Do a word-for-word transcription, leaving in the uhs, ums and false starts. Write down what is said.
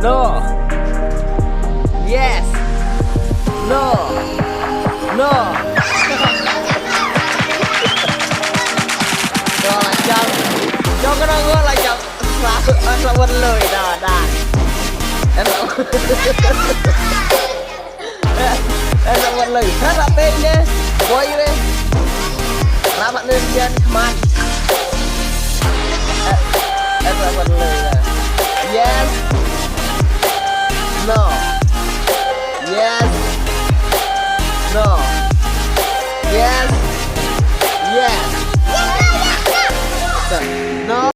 No. Yes. No. No. No, la jam. Jam ka nang la jam. Sa, sa wan lui da da. Em. Em, sa wan lui. Sa sa pe ne. Boy re. Rap ne jan mat.